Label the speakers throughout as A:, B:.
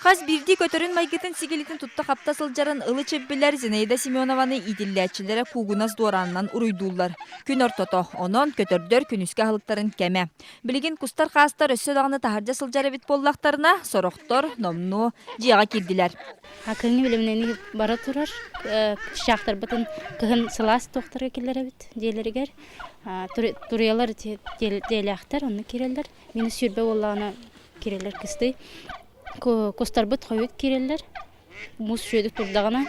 A: Хас биирдии көтөрүн майгытын сигилитин тутта-хапта сылдьарын ылы-чып билэр Зинаида Семенованы иитиллээччилэрэ куугунас дуораанынан уруйдууллар. Күн ортото, онон көтөрдөр күнүскү аһылыктарын кэмэ. Билигин кустар-хаастар өссө даҕаны таһырдьа сылдьар эбит буоллахтарына, сорохтор номнуо дьиэҕэ киирдилэр.
B: Кыһыҥҥы бэлэмнэнии бара турар. Чычаахтарбытын кыһын сылаас туохтарга киллэрэбит дьиэлэригэр. Туруйалар дьиэлээхтэр, онно киирэллэр. Минус 20 буоллаҕына киирэллэр кыстыы. Кустарбыт хойут киирэллэр. Муус үчүгэйдик турдаҕына,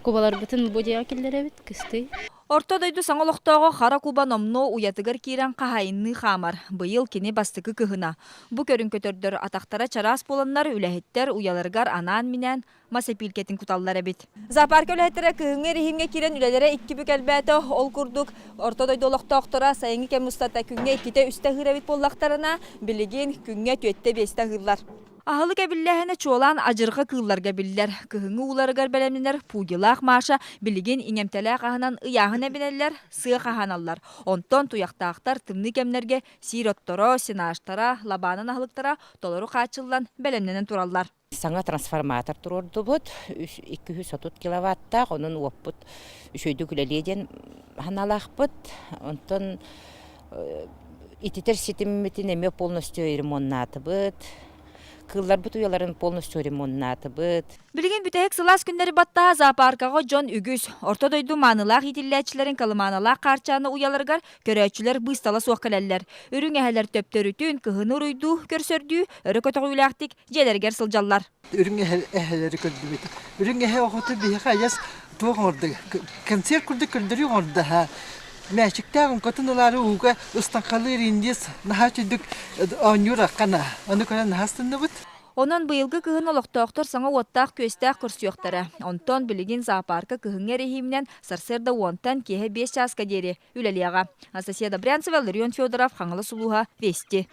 B: кубаларбытын бу дьиэҕэ киллэрэбит, кыстыы.
A: Орто дойду саҥа олохтооҕо хара куба номнуо уйатыгар киирэн хаһаайынныы хаамар. Быйыл кини бастакы кыһына. Бу көрүҥ көтөрдөр атахтара чараас буоланнар үлэһиттэр уйаларыгар анаан-минээн мас эпиилкэтин куталлар эбит. Зоопарка үлэһиттэрэ кыһыҥҥы эрэһиимҥэ киирэн үлэлэрэ икки бүк элбээтэ. Ол курдук, орто дойду олохтоохторо сайыҥҥы кэм устата күҥҥэ иккитэ-үстэ аһыыр эбит буоллахтарына, билигин күҥҥэ түөртэ-биэстэ аһыыллар. Аһылык эбиллээһинэ чуолаан адьырҕа кыылларга биллэр. Кыһыҥҥы ууларыгар бэлэмнэнэр Пугилаах Маша билигин иҥэмтэлээх аһынан ыйааһын эбинэллэр, сыа хаһааналлар. Онтон туйахтаахтар тымныы кэмнэргэ сиир отторо, сенажтара, лабаанан аһылыктара толору хааччыллан бэлэмнэнэн тураллар.
C: Саҥа трансформатор туруордубут, 230 киловаттаах, онон уоппут үчүгэйдик үлэлиэ диэн санаалаахпыт. Онтон ититэр ситиммитин эмиэ полностью ремоннаатыбыт. Кыылларбыт уйаларын полностью ремоннаатыбыт.
A: Билигин бүтэһик сылаас күннэри баттаһа зоопаркаҕа дьон үгүс. Орто дойду маанылаах иитиллээччилэрин Колыманалаах Хаарчаана уйаларыгар көрөөччүлэр быыстала суох кэлэллэр. Үрүҥ эһэлэр төптөрүтүн, кыһыны уруйдуу, көрсөрдүү өрө көтөҕүүлээхтик дьиэлэригэр сылдьаллар.
D: Үрүҥ эһэлэри көрдүбүт. Үрүҥ эһэ оҕото биһиэхэ айас туох оҥордо? Концерт курдук көрдөрүү оҥордо ха. Мээчиктээх оҥкотун ылаары ууга ыстаҥхалыыр индиец наһаа үчүгдүк оонньуур аххана. Ону көрөн наһаа астынныбыт.
A: Онон быйылгы кыһын олохтоохтор саҥа уоттаах-күөстээх көрсүөхтэрэ. Онтон билигин зоопарка кыһыҥҥы эрэһииминэн сарсыарда уонтан киэһэ биэс чааска диэри үлэлиэҕэ. Анастасия Добрянцева, Ларион Федоров, Хаҥалас улууһа, Вести.